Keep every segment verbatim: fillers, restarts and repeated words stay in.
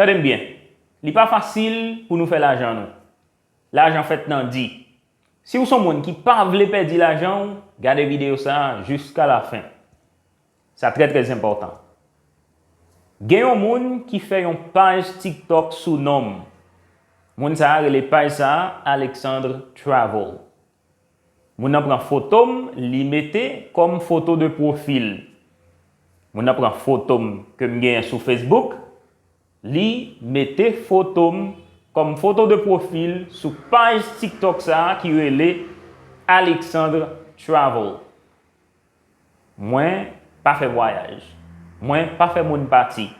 Tande m byen, li pa fasil pou nou fè lajan nou. Lajan fèt nan di. Si w se yon moun ki pa vle pèdi lajan w, gade videyo sa a jiska lafen. Sa trè, trè enpòtan. Gen yon moun ki fè yon paj TikTok sou non m. Moun sa a rele paj sa a Alexandre Travel. Moun nan pran foto m, li mete kòm foto de pwofil. Moun nan pran foto m ke m genyen sou Facebook, li mete foto m kòm foto de pwofil sou paj TikTok sa a ki rele Alexandre Travel. Mwen pa fè vwayaj. Mwen pa fè moun pati.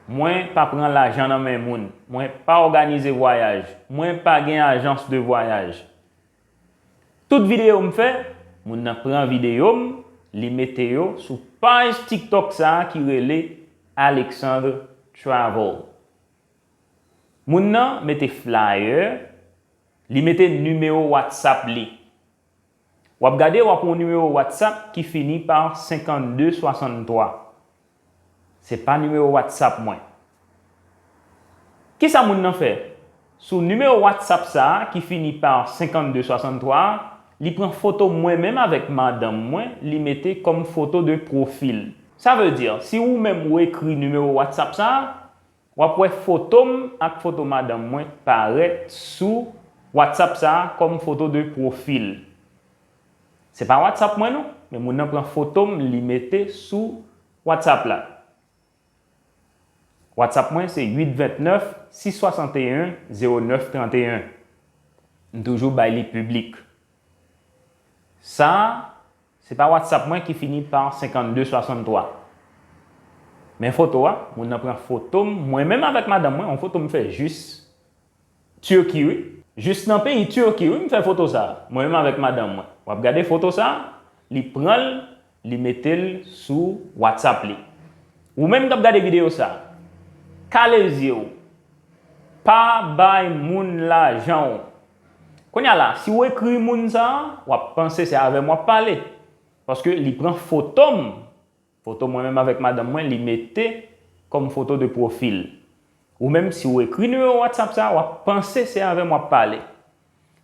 Mwen pa pran lajan nan men moun. Mwen pa òganize vwayaj. Mwen pa gen ajans de vwayaj. Tout videyo m fè, moun nan pran videyo m, li mete yo sou paj TikTok sa a ki rele Alexandre Travel. Moun nan mete flyer, li mete nimewo WhatsApp li. W ap gade, w ap wè yon nimewo WhatsApp ki fini pa senkannde swasanntwa. Se pa nimewo WhatsApp mwen. Kisa moun nan fè? Sou nimewo WhatsApp sa a ki fini pa senkannde swasanntwa a, li pran foto mwen menm avèk madanm mwen, li mete kòm foto de pwofil. Sa vle di, si ou menm ou ekri nimewo WhatsApp sa a, w ap wè foto m ak foto madanm mwen parèt sou WhatsApp sa a kòm foto de pwofil. Se pa WhatsApp mwen non, men moun nan pran foto m, li mete sou WhatsApp la. WhatsApp mwen se uit vennèf, sis swasanteyen, zewo nèf tranteyen. M toujou bay li piblik. Sa a, se pa WhatsApp mwen ki fini pa senkannde swasanntwa. Men foto a, moun nan pran foto m, mwen menm avèk madanm mwen, yon foto m fè jis Turquie, wi. Jis nan peyi Turquie, wi, m fè foto sa a. Mwen menm avèk madanm mwen. W ap gade foto sa a, li pran l, li mete l sou WhatsApp li. Ou menm k ap gade videyo sa a, kale zye w. Pa bay moun lajan w. Kounye a la, si w ekri moun sa a, w ap panse se avè m w ap pale. Paske li pran foto m, foto mwen menm avèk madanm mwen, li mete kòm foto de pwofil. Ou menm, si w ekri nimewo WhatsApp sa a, w ap panse se avè m w ap pale.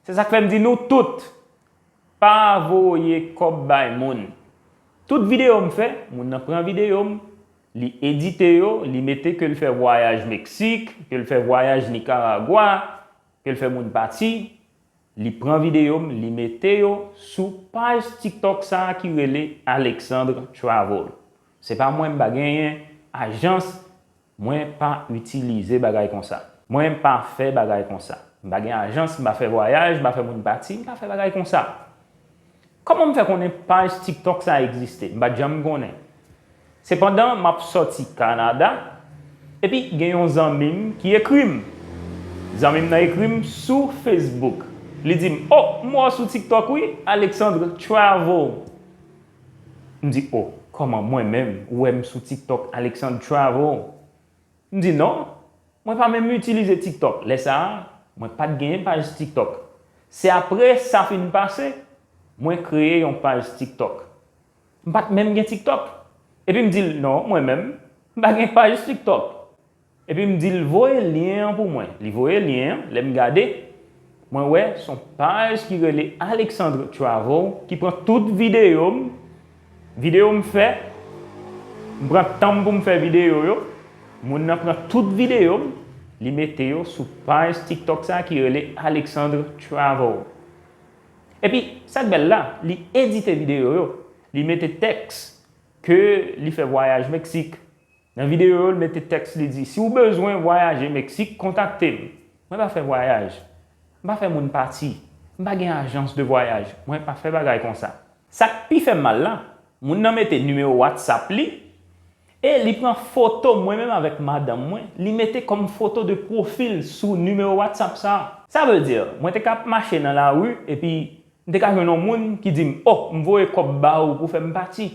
Se sa k fè m di nou tout, pa voye kòb bay moun. Tout videyo m fè, moun nan pran videyo m, li edite yo, li mete ke l fè vwayaj Meksik, ke l fè vwayaj Nikaragwa, ke l fè moun pati, li pran videyo m, li mete yo sou paj TikTok sa a ki rele Alexandre Travel. Se pa mwen, m pa genyen ajans, mwen pa itilize bagay konsa. Mwen pa fè bagay konsa. M pa gen ajans, m pa fè vwayaj, m pa fè moun pati, m pa fè bagay konsa. Kòman m fè konnen paj TikTok sa a egziste? M pa t janm konnen. Sepandan, m ap sòti Kanada, epi gen yon zanmi m ki ekri m. Zanmi m nan ekri m sou Facebook. Li di m, "O, m wè w sou TikTok wi, Alexandre Travel." M di, "O, kòman mwen menm, ou wè m sou TikTok, Alexandre Travel?" M di, "Non, mwen pa menm itilize TikTok." Lè sa a, mwen pa t genyen paj TikTok. Se apre sa fin pase, mwen kreye yon paj TikTok. M pa t menm gen TikTok. Epi m di l, "Non, mwen menm, m pa gen paj TikTok." Epi m di l, "Voye lyen an pou mwen." Li voye lyen an, lè m gade, mwen wè s on paj ki rele Alexandre Travel, ki pran tout videyo m, videyo m fè, m pran tan m pou m fè videyo yo, moun nan pran tout videyo m, li mete yo sou paj TikTok sa ki rele Alexandre Travel. Epi, sa k bèl la, li edite videyo yo, li mete tèks ke li fè vwayaj Meksik. Nan videyo yo, l mete tèks, li di, "Si w bezwen vwayaje Meksik, kontakte m." Mwen pa fè vwayaj. M pa fè moun pati. M pa gen ajans de vwayaj. Mwen pa fè bagay konsa. Sa k pi fè m mal la, moun nan mete nimewo WhatsApp li e li pran foto mwen menm avèk madanm mwen, li mete kòm foto de pwofil sou nimewo WhatsApp sa a. Sa vle di, mwen te ka ap mache nan lari epi m te ka jwenn yon moun ki di m, "O, m voye kòb ba ou pou fè m pati."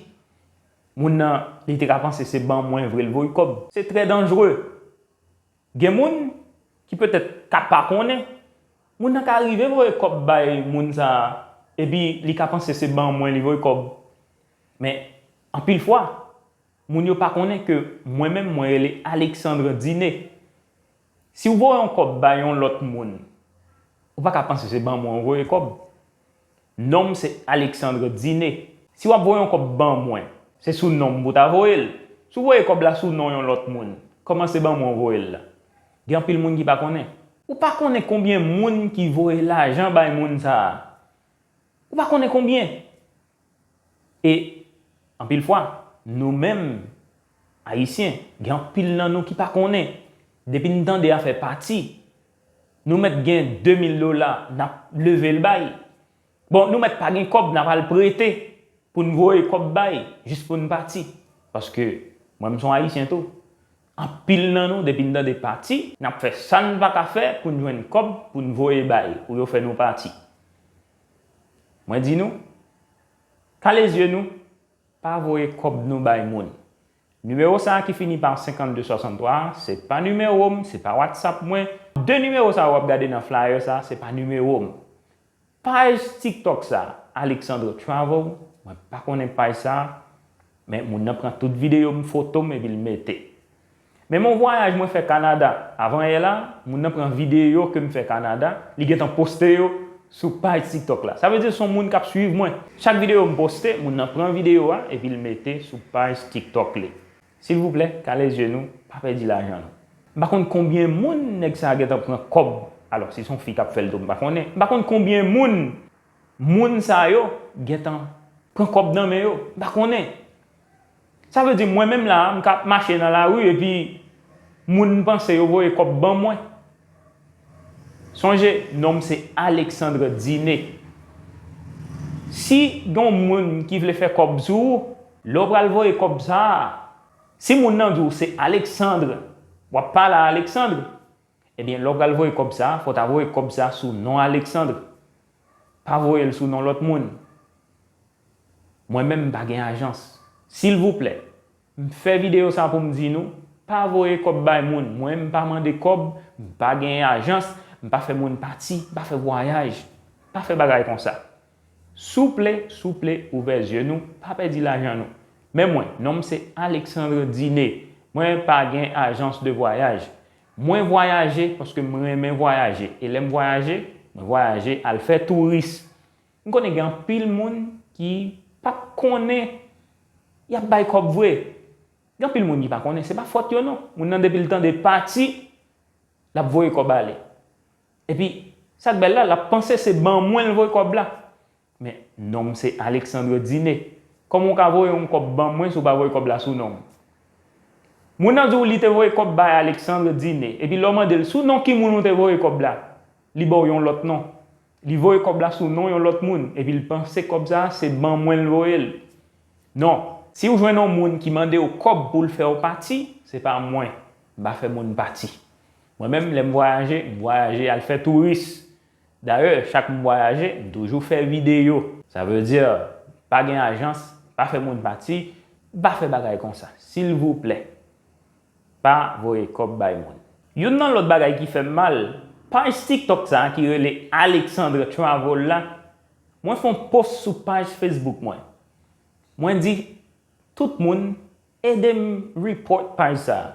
Moun nan, li te ka panse se ban mwen vre l voye kòb. Se trè danjre. Gen moun ki petèt ka pa konnen. Moun nan ka rive voye kòb bay moun sa a, epi li ka panse se ban mwen li voye kòb. Men, anpil fwa, moun yo pa konnen ke mwen menm, mwen rele Alexandre Diné. Si w voye yon kòb bay yon lòt moun, ou pa ka panse se ban mwen w voye kòb. Non m se Alexandre Diné. Si w ap voye yon kòb ban mwen, se sou non m pou w ta voye l. Si w voye kòb la sou non yon lòt moun, kòman se ban mwen w voye l la? Gen anpil moun ki pa konnen. Ou pa konnen konbyen moun ki voye lajan bay moun sa a. Ou pa konnen konbyen. E anpil fwa, nou menm, Ayisyen, gen anpil nan nou ki pa konnen. Depi n tande afè pati, nou mèt gen de mil dola, n ap leve l bay. Bon, nou mèt pa gen kòb, n ap al prete pou n voye kòb bay, jis pou n pati. Paske mwen, m se yon Ayisyen tou. Anpil nan nou, depi n tande pati, n ap fè sa n pa ka fè pou n jwenn kòb pou n voye bay, pou yo fè nou pati. Mwen di nou, kale zye nou, pa voye kòb nou bay moun. Nimewo sa a ki fini pa senkannde swasanntwa a, se pa nimewo m, se pa WhatsApp mwen. De nimewo sa a w ap gade nan flyer sa a, se pa nimewo m. Paj TikTok sa a, Alexandre Travel, mwen pa konnen paj sa a, men moun nan pran tout videyo m, foto m, epi l mete. Menm yon vwayaj mwen fè Kanada, avan yè la, moun nan pran videyo ke m fè Kanada, li gentan poste yo sou paj TikTok la. Sa vle di se yon moun k ap swiv mwen. Chak videyo m poste, moun nan pran videyo a, epi l mete sou paj TikTok li. Silvouplè, kale zye nou, pa pèdi lajan nou. M pa konn konbyen moun nèg sa a gentan pran kòb. Alò, si se yon fi k ap fè l tou, m pa konnen. M pa konn konbyen moun, moun sa yo gentan pran kòb nan men yo. M pa konnen. Sa vle di, mwen menm la a, m ka ap mache nan lari epi moun panse yo voye kòb ban mwen. Sonje, non m se Alexandre Diné. Si gen yon moun ki vle fè kòb sou ou, lè w pral voye kòb sa a, si moun nan di w se Alexandre, w ap pale a Alexandre, ebyen, lè w pral voye kòb sa a, fò w ta voye kòb sa a sou non Alexandre. Pa voye l sou non lòt moun. Mwen menm, m pa gen ajans. Silvouplè, m fè videyo sa pou m di nou, pa voye kòb bay moun. Mwen, m pa mande kòb, m pa gen ajans, m pa fè moun pati, m pa fè vwayaj, m pa fè bagay konsa. Souple, souple, ouvè zye nou, pa pèdi lajan nou. Men mwen, non m se Alexandre Diné. Mwen pa gen ajans de vwayaj. Mwen vwayaje paske m renmen vwayaje. E lè m vwayaje, mwen vwayaje al fè touris. M konnen gen anpil moun ki p ap konnen y ap bay kòb vre. Gen anpil moun ki pa konnen, se pa fòt yo non. Moun nan depi l tande pati, l ap voye kòb ale. Epi, sa k bèl la, l ap panse se ban mwen l voye kòb la. Men, non m se Alexandre Diné. Kòman w ka voye yon kòb ban mwen si w pa voye kòb la sou non m? Moun nan di w li te voye kòb bay Alexandre Diné, epi lè w mande l sou non ki moun ou te voye kòb la, li ba w yon lòt non. Li voye kòb la sou non yon lòt moun, epi l panse kòb sa a se ban mwen l voye l. Non, si w jwenn yon moun ki mande w kòb pou l fè w pati, se pa mwen, m pa fè moun pati. Mwen menm, lè m vwayaje, m vwayaje al fè touris. Dayè, chak m vwayaje, m toujou fè videyo. Sa vle di, pa gen ajans, pa fè moun pati, pa fè bagay konsa. Silvouplè, pa voye kòb bay moun. Youn nan lòt bagay ki fè m mal, paj TikTok sa a ki rele Alexandre Travel la, mwen fè yon post sou paj Facebook mwen. Mwen di, tout moun, ede m report paj sa a.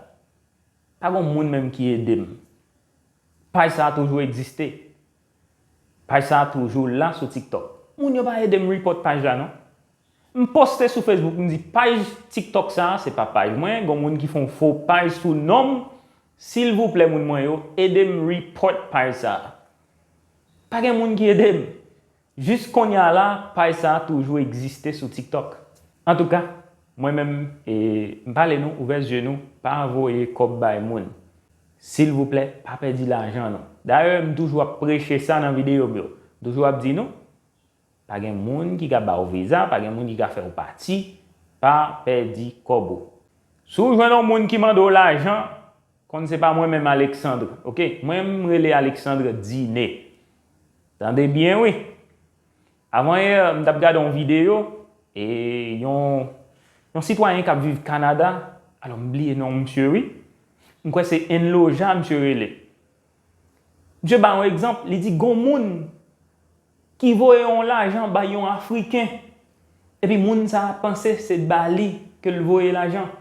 Pa gen moun menm ki ede m. Paj sa a toujou egziste. Paj sa a toujou la sou TikTok. Moun yo pa ede m report paj la non. M poste sou Facebook, m di paj TikTok sa a, se pa paj mwen, gen moun ki fè yon fo paj sou non m. Silvouplè moun mwen yo, ede m report paj sa a. Pa gen moun ki ede m. Jis kounye a la, paj sa a toujou egziste sou TikTok. Antouka, mwen menm, e, m pale nou, ouvè zye nou, pa voye kòb bay moun. Silvouplè, pa pèdi lajan nou. Dayè, m toujou ap preche sa nan videyo m yo. M toujou ap di nou, pa gen moun ki ka ba w viza, pa gen moun ki ka fè w pati, pa pèdi kòb ou. Si w jwenn yon moun ki mande w lajan, konn se pa mwen menm Alexandre, oke? Mwen, m rele Alexandre Diné. Tande byen, wi. Avan yè, m t ap gade yon videyo, e yon, yon sitwayen k ap viv Kanada, alò, m bliye non misye, wi. M kwè se Enloja misye rele. Misye ba yon egzanp, li di gon moun ki voye yon lajan bay yon Afriken, epi moun sa a panse se ba li ke l voye lajan.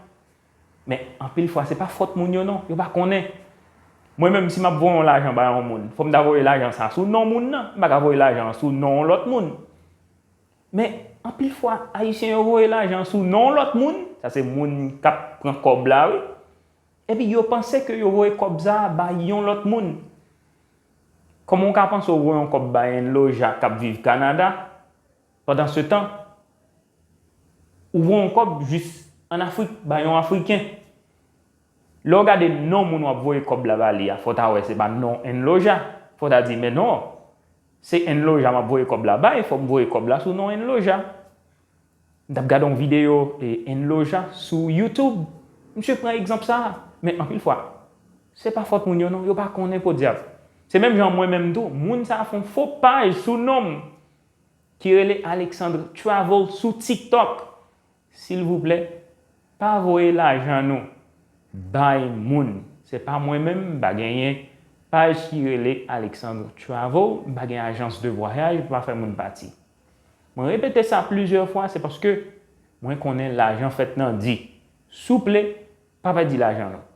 Men, anpil fwa, se pa fòt moun yo non, yo pa konnen. Mwen menm, si m ap voye yon lajan bay yon moun, fò m ta voye lajan sa sou non moun nan. M pa ka voye lajan an sou non yon lòt moun. Men, anpil fwa, Ayisyen yo voye lajan sou non yon lòt moun. Sa se moun k ap pran kòb la, wi. Epi yo panse ke yo voye kòb sa a bay yon lòt moun. Kòman w ka panse w voye yon kòb bay Enloja k ap viv Kanada? Pandan se tan, ou voye yon kòb jis ann Afrik bay yon Afriken. Lè w gade non moun w ap voye kòb la ba li a, fò w ta wè se pa non Enloja. Fò w ta di, men non, se Enloja m ap voye kòb la bay, fò m voye kòb la sou non Enloja. M t ap gade yon videyo e Enloja sou YouTube. Misye pran egzanp sa a. Men anpil fwa, se pa fòt moun yo non, yo pa konnen podyab. Se menm jan mwen menm tou, moun sa a fè yon fo paj sou non m ki rele Alexandre Travel sou TikTok. Silvouplè, pa voye lajan nou bay moun. Se pa mwen menm, m pa genyen paj ki rele Alexandre Travel, m pa gen ajans de vwayaj, m pa fè moun pati. Mwen repete sa plizyè fwa, se paske mwen konnen lajan fèt nan di. Souple, pa pèdi lajan nou.